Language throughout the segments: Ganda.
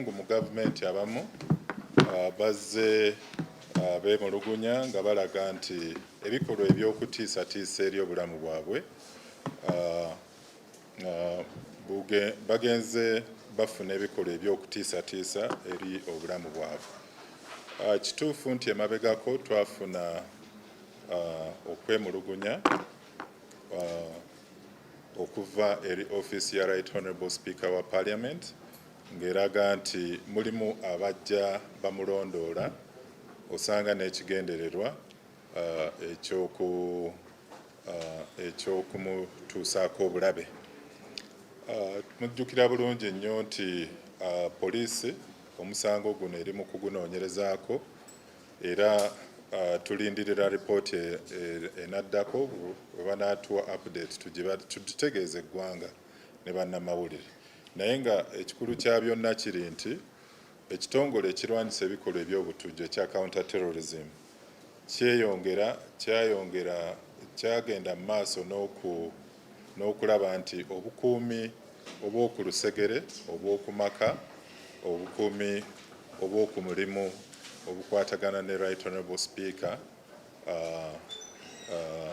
Mu gavumenti abamu bazze beemulugunya nga balaga nti ebikolwa eby'okutiisatiisa eri obulamu bwabwe bagenze bafuna ebikolwa eby'okutiisatiisa eri obulamu bwabwe. Kituufu nti emabegako twafuna okwemulugunya okuva eri ofiisi ya Right Honorable Speaker wa Parliament, ng'eraga nti mulimu abajja bamulondoola, osanga n'ekigendererwa ekyokumutuusaako obulabe. Mujjukira bulungi nnyo nti poliisi omusango guno eri mu kugunoonyerezaako, era tulindirira ripooti enaddako. Bwe banaatuwa update, tugitegeeze eggwanga ne bannamawulire. Naye nga ekikulu kya byonna kiri nti ekitongole ekirwanyisa ebikolwa eby'obutujju ekya counter terrorism kyeyongera, kyayongera, kyagenda mu maaso n'okulaba nti obukuumi obw'oku lusegere, obw'oku maka, obukuumi obw'oku mulimu obukwatagana ne Right Honorable Speaker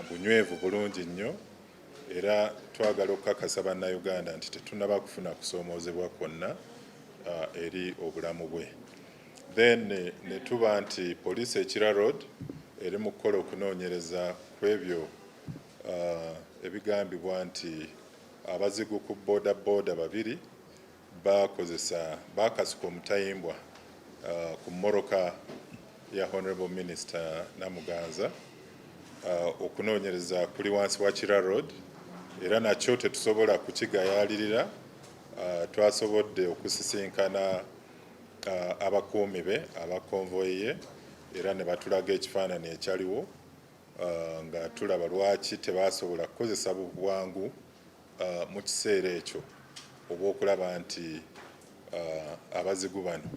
bunywevu bulungi nnyo. Era twagala okukakasa Bannayuganda nti tetunnaba kufuna kusoomoozebwa kwonna eri obulamu bwe. Then ne tuba nti poliisi e Kira Road eri mu kukola okunoonyereza ku ebyo ebigambibwa nti abazigu ku boda boda babiri bakozesa, bakasuka omutayimbwa ku mmoroka ya Honorable Minister Namuganza. Okunoonyereza kuli wansi wa Kira Road, era nakyo tetusobola kukigayaalirira. Twasobodde okusisinkana abakuumi be aba convoy ye, era ne batulaga ekifaananyi ekyaliwo, nga tulaba lwaki tebasobola kukozesa bwangu mu kiseera ekyo obw'okulaba nti abazigu bano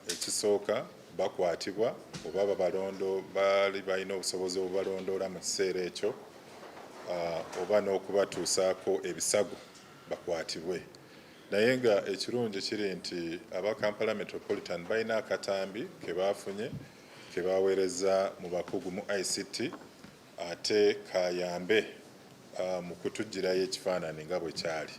ekisooka bakwatibwa, oba babalondo baali balina obusobozi obubalondoola mu kiseera ekyo, oba n'okubatuusaako ebisago bakwatibwe. Naye nga ekirungi kiri nti aba Kampala Metropolitan balina akatambi ke baafunye, ke baweereza mu bakugu mu ICT, ate kayambe mu kutugirayo ekifaananyi nga bwe kyali.